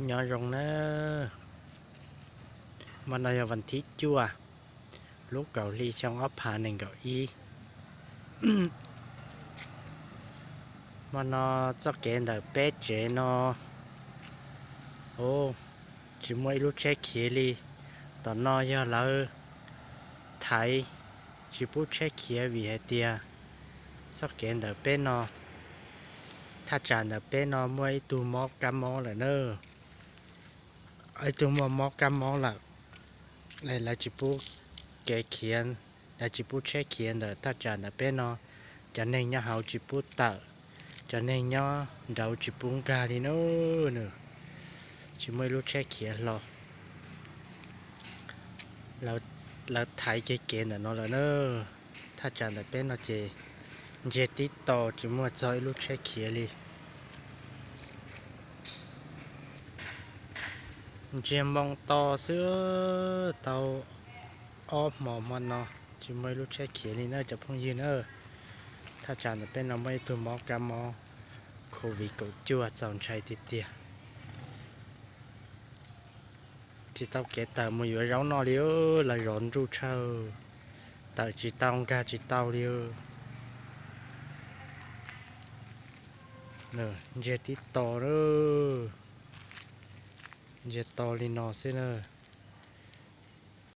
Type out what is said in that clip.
Nyob zoo na, hmo no yog vas thib cuaj, lub kaum hli xyoo ob phav nees nkaum ib. Hmo no txoj kev ntawm peb tsev no, o, tsis muaj ib lub tsheb khiav li. Tom no yog lawv thaiv tsis pub tsheb khiav vim hais tias txoj kev ntawm peb no, thaj tsam ntawm peb no muaj ib tug mob kab mob lawm na. Ib tug muaj mob kab mob lawm, lawv tsis pub kev khiav, lawv tsis pub tsheb khiav ntawm thaj tsam ntawm peb no. Cov neeg nyob hauv tsis pub tawm, cov neeg nyob nraud tsis pub nkag li na. Nws tsis muaj ib lub tsheb khiav hlo. Lawv thaiv kiag kev ntawm no lawm na. Thaj tsam ntawm peb no ces ntsiag tib to, tsis muaj txog ib lub tsheb khiav li. Ntsiag moo to xwb, tau ob hmo hmo no tsis muaj ib lub tsheb khiav li na cov phooj ywg na. Thaj tsam ntawm peb no muaj ib tug mob kab mob Covid kaum cuaj txaus ntshai tiag tiag. Tsis tau kev tawm mus yuav zaub noj li, lawv zov ntsuj tshaj, tawm tsis tau nkag tsis tau li. Ntsiag tib to, ntsiag to li no xwb na.